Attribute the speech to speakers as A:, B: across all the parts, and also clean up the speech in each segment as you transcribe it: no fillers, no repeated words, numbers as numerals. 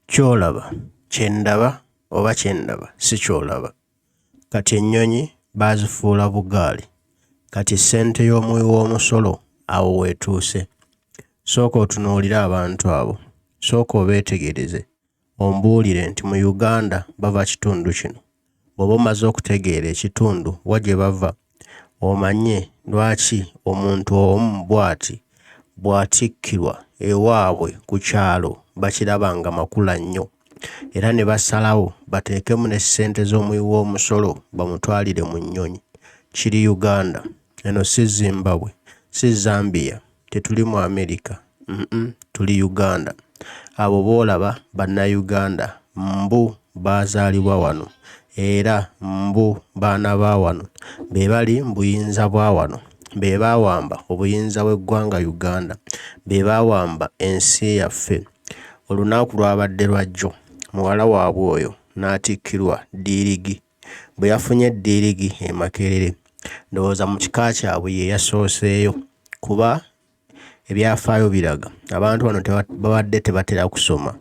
A: Ky'olaba kye ndaba oba kye ndaba si ky'olaba. Kati ennyonyi baazifuula bugaali. Kati ssente y'omuwi w'omusolo awo w'etuuse. Sooka otunuulire abantu abo. Sooka obeetegereze ombuulire nti mu Uganda bava kitundu kino. Bw'oba omaze okutegeera ekitundu wa gye bava omanye lwaki omuntu omu bw'ati bw'atikkirwa ewaabwe ku kyalo bakiraba nga makula nnyo era ne basalawo bateekemu ne ssente z'omuwi w'omusolo bamutwalire mu nnyonyi. Kiri Uganda. Eno si Zimbabwe, si Zambia, tetuli mu Amerika, mm tuli Uganda. Abo b'olaba Bannayuganda mbu baazaalibwa wano era mbu baana ba wano, be bali mu buyinza bwa wano, be baawamba obuyinza bw'eggwanga Uganda, be baawamba ensi yaffe. Olunaku lwabadde lwa jjo, muwala waabwe oyo n'atikkirwa ddiirigi. Bwe yafunye ddiirigi e Makerere, ndowooza mu kika kyabwe ye yasooseeyo kuba Ebyafaayo biraga abantu bano babadde tebatera kusoma.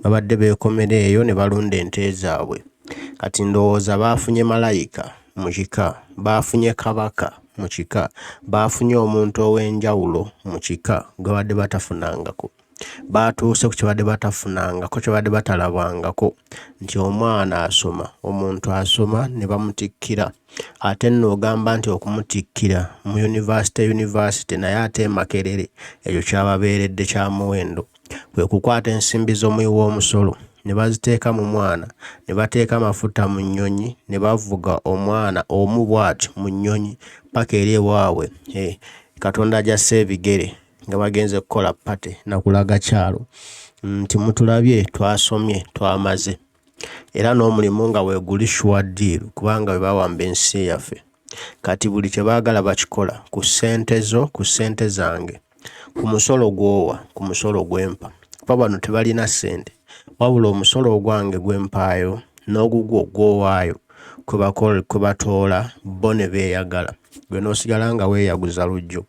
A: Babadde beekomera eyo ne balunda ente zaabwe. Kati ndowooza baafunye malayika mu kika, baafunye kabaka mu kika, baafunye omuntu ow'enjawulo mu kika gwe babadde batafunangako. Baatuuse ku kye babadde batafunangako, kye babadde batalabangako nti omwana asoma, omuntu asoma ne bamutikkira. Ate nno ogamba nti okumutikkira mu yunivasite yunivasite naye ate e Makerere ekyo kyababeeredde kya muwendo. Kwe kukwata ensimbi z'omuwi w'omusolo ne baziteeka mu mwana, ne bateeka amafuta mu nnyonyi ne bavuga omwana omu bw'ati mu nnyonyi ppaka eri ewaabwe. Hee, Katonda gy'assa ebigere! Nga bagenze kukola party na kulaga kyalo nti mutulabye twasomye twamaze era n'omulimu nga weeguli sure deal kubanga bwe bawamba ensi yaffe kati buli kye baagala bakikola ku ssente zo ku ssente zange ku musolo gw'owa ku musolo gwempa kuba bano tebalina ssente wabula omusolo ogwange gwe mpaayo n'ogugwo gw'owaayo kwe batoola bo ne beeyagala gwe n'osigala nga weeyaguza lujjo.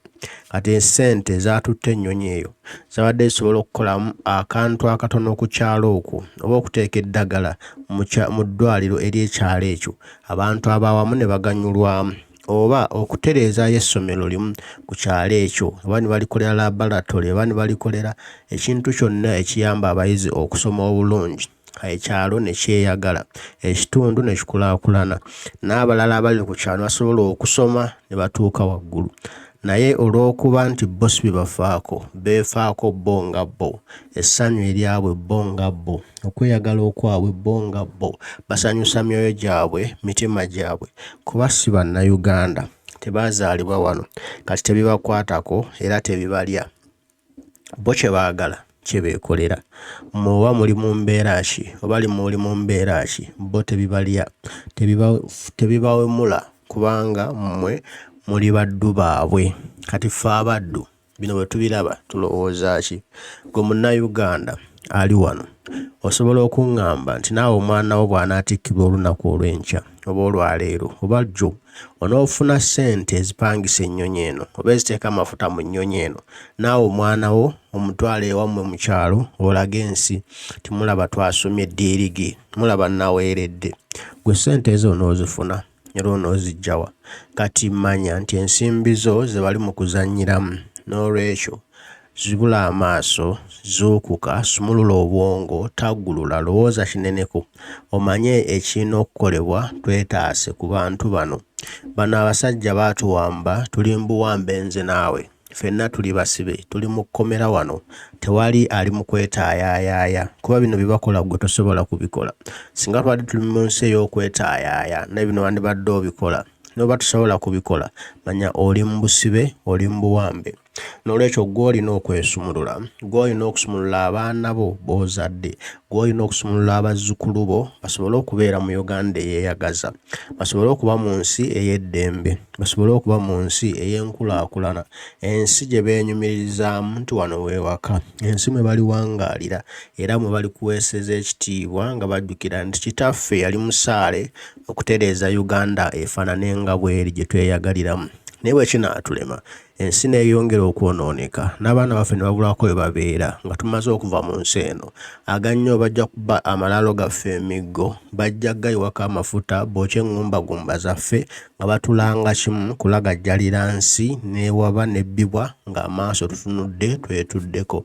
A: Kati essente ezaatutte ennyonyi eyo zabadde zisobola okukolamu akantu akatono ku kyalo okwo oba okuteeka eddagala mu ddwaliro ery'ekyalo ekyo abantu ab'awamu ne baganyulwamu oba okutereezaayo essomero limu ku kyalo ekyo oba ne balikolera laboratory oba ne balikolera ekintu kyonna ekiyamba abayizi okusoma obulungi. Ekyalo ne kyeyagala, ekitundu ne kikulaakulana, n'abalala abali ku kyalo ne basobola okusoma ne batuuka waggulu. Naye olw'okuba nti bo si bye bafaako, beefaako bo nga bo, essanyu eryabwe bo nga bo, okweyagala okwabwe bo nga bo, basanyusa myoyo gyabwe, mitima gyabwe, kuba si Bannayuganda, tebaazaalibwa wano, kati tebibakwatako era tebibalya. Bo kye baagala kye beekolera. Mmwe oba muli mu mbeera ki oba muli mu mbeera ki, bo tebibalya, tebibawemula kubanga mmwe muli baddu baabwe. Kati ffe abaddu bino bwe tubiraba tulowooza ki? Ggwe Munnayuganda ali wano osobola okuŋŋamba nti naawe omwana wo bw'anaatikkirwa olunaku olw'enkya oba olwaleero oba jjo onoofuna ssente ezipangisa ennyonyi eno oba eziteeka amafuta mu nnyonyi eno naawe omwana wo omutwale ewammwe mu kyalo olage ensi nti mulaba twasomye ddiirigi mulaba naweeredde gwe ssente ezo onoozifuna era onooziggya wa? Kati manya nti ensimbi zo ze bali mu kuzannyiramu n'olwekyo zibula amaaso, zuukuka, sumulula obwongo, taggulula, lowooza kineneko omanye ekirina okukolebwa twetaase ku bantu bano. Bano abasajja baatuwamba, tuli mu buwambe nze naawe. Ffenna tuli basibe, tuli mu kkomera wano, tewali ali mu kwetaayayaaya kuba bino bye bakola ggwe tosobola kubikola. Singa tubadde tuli mu nsi ey'okwetaayaaya naye bino wandibadde obikola. Ne bw'oba tosobola kubikola manya oli mu busibe, oli mu buwambe. Noolwekyo ggwe olina okwesumulula, ggwe olina okusumulula abaana bo b'ozadde, ggwe olina okusumulula abazzukulu bo basobole okubeera mu Uganda eyeeyagaza, basobole okuba mu nsi ey'eddembe. Basobole okuba mu nsi ey'enkulaakulana, ensi gye beenyumiririzaamu nti wano we waka, ensi mwe baliwangaalira era mwe balikuweeseza ekitiibwa nga bajjukira nti Kitaffe yali musaale okutereeza Uganda efaanane nga bw'eri gye tweyagaliramu. Naye bwe kinaatulema, ensi n'eyongera okwonooneka, n'abaana baffe ne babulako we babeera nga tumaze okuva mu nsi eno, agannyo bajja kuba amalaalo gaffe emiggo, bajja kugayiwako amafuta bookye eŋŋumbagumba zaffe nga batulanga kimu kulagajjalira nsi n'ewaba n'ebbibwa ng'amaaso tutunudde twetuddeko.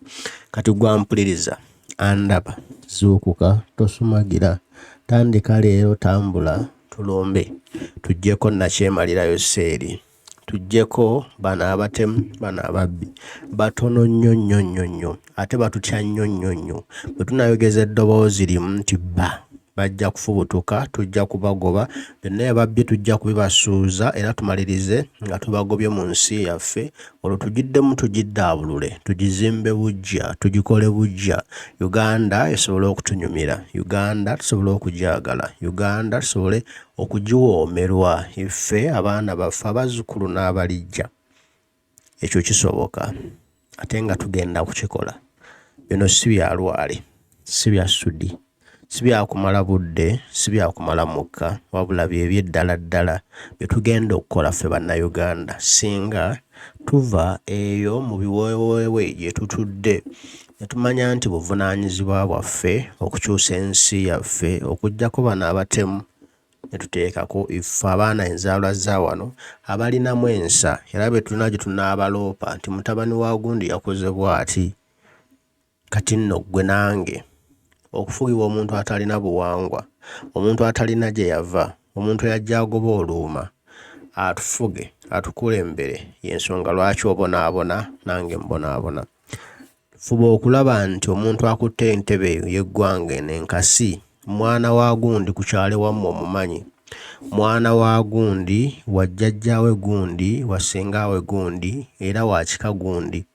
A: Kati ggwe ampuliriza, andaba, zuukuka, tosumagira, tandika leero tambula tulumbe tuggyeko nnakyemalira Yoseeri, tuggyeko bano abatemu, bano ababbi. Batono nnyo nnyo nnyo nnyo ate batutya nnyo nnyo nnyo. Bwe tunaayogeza eddoboozi limu nti bba, bajja kufubutuka, tujja kubagoba, byonna bye babbye tujja kubibasuuza era tumalirize nga tubagobye mu nsi yaffe, olwo tugiddemu tugiddaabulule, tugizimbe buggya, tugikole buggya, Uganda esobole okutunyumira, Uganda tusobole okugyagala, Uganda tusobole okugiwoomerwa ffe, abaana baffe, abazzukulu n'abalijja. Ekyo kisoboka ate nga tugenda kukikola. Bino si bya lwali, si bya sudi, si bya kumala budde, si bya kumala mukka, wabula bye by'eddala ddala bye tugenda okukola ffe Bannayuganda singa tuva eyo mu biweeweewe gye tutudde ne tumanya nti buvunaanyizibwa bwaffe okukyusa ensi yaffe okuggyako bano abatemu ne tuteekako ffe abaana enzaalwa za wano abalinamu ensa era be tulina gye tunaabaloopa nti mutabani wa gundi yakoze bw'ati. Kati nno ggwe nange okufugibwa omuntu atalina buwangwa, omuntu atalina gye yava, omuntu eyajja agoba oluuma atufuge atukulembere y'ensonga lwaki obonaabona nange mbonaabona. Fuba okulaba nti omuntu akutte entebe y'eggwanga eno enkasi mwana wa gundi ku kyalo ewammwe omumanyi, mwana wa gundi, wa jjajjaawe gundi, wa ssengaawe gundi era wa kika gundi.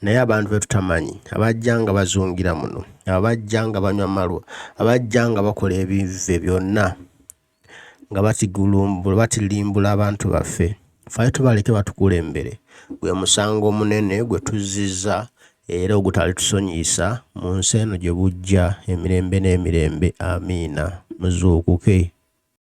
A: Naye abantu be tutamanyi abajja nga bazungira muno, abajja nga banywa malwa, abajja nga bakola ebivve byonna nga batirimbula abantu baffe. Faayo tubaleke batukulembere. Gwe musango omunene gwe tuzzizza era ogutalitusonyiyisa mu nsi eno gye bujja emirembe n'emirembe. Amiina. Muzuukuke.